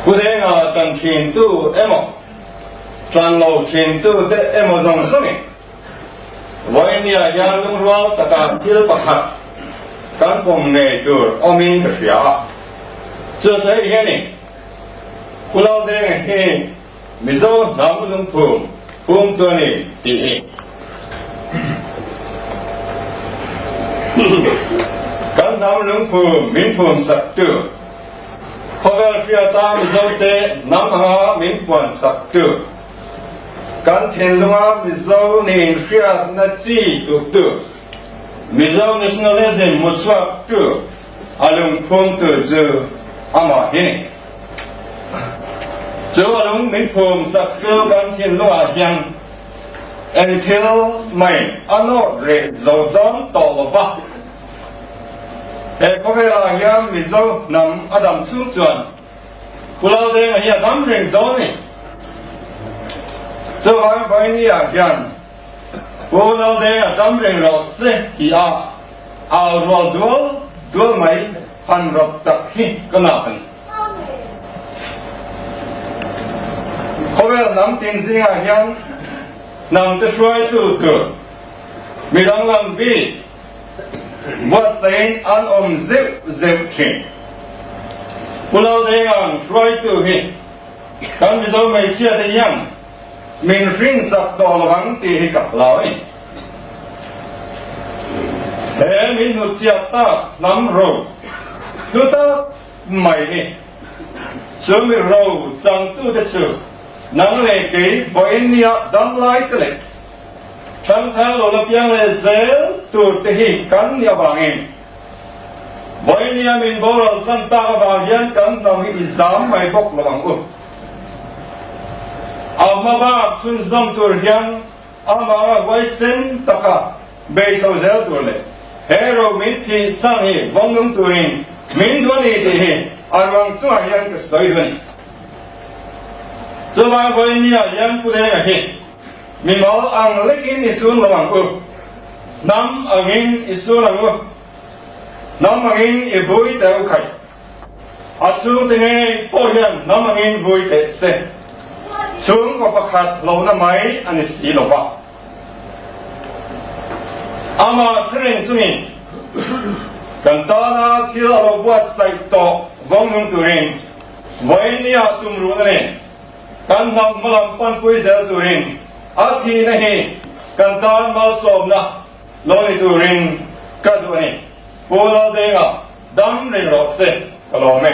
Pu Denga tan thintu emaw, tan lo thintu te emaw zawng zawngin Vawinia hian lungrual taka thil pakhat kan pawm ngei tur awmin ka hria a. Chu chu hei hianin Pu Laldenga hi Mizo hnam lungphum phumtu a ni tih hi kan hnam lungphum min phum saktu, khawvel hriata Mizote hnam anga min puan saktu, Kan thinlunga Mizo nih hriatna chi tuktu, Mizo nationalism hmuchhuaktu a lungphumtu chu amah hi ni. Chu a lung min phum sak chu kan thinlungah hian eng thil mai a nawt reh zo dawn tawh lo va. He khawvelah hian Mizo hnam a dam chhung chuan Pu Laldenga hi a dam reng dawn ni. Chuvang Vawinia hian Pu Laldenga dam reng rawh se tih a au rual dual dual mai han rawt tak hi ka nak a ni. Khawvel hnam tin zingah hian hnam te hruaitu tur mi danglam bik Buatsaiin an awm zeuh zeuh thin. Pu Laldenga'n hruaitu hi kan Mizo hmeichhia te hian min hrinsak tawh lo ang tih hi ka hlau a ni. He min hnutchhiat tak hnam ro hlu tak mai hi chu mi ro changtute chu nang leh kei vawiin nia damlai te leh Thangthar lo la piang leh zel tur te hi kan ni avangin Vawinia min boral san tak avang hian kan hnam hi i zam mai bawk lo ang u. A hma bak chhunzawm tur hian amah huaisen taka bei chho zel tur leh he ro min thih san hi vawngnung turin min duh a ni tih hi a ruang chungah hian ka sawi duh a ni. Chuvang Vawinia hian Pu Denga hi Mimal ang lekin i sun lo ang u. Hnam angin i sun ang u. Hnam angin i vui teh u khaih. A chhungte ngei pawh hian hnam angin vui teh se. Chhungkaw pakhat hlauhna mai a ni si lo va. Amah thureng chungin kan tana thil a lo buatsaih tawh vawngnung turin vawinia tumruhna nen Kan hnam hmalam panpui zel turin a thihna hi kan tan malsawmna lo ni turin ka duh a ni. Pu Laldenga dam reng rawh se ka lawm e.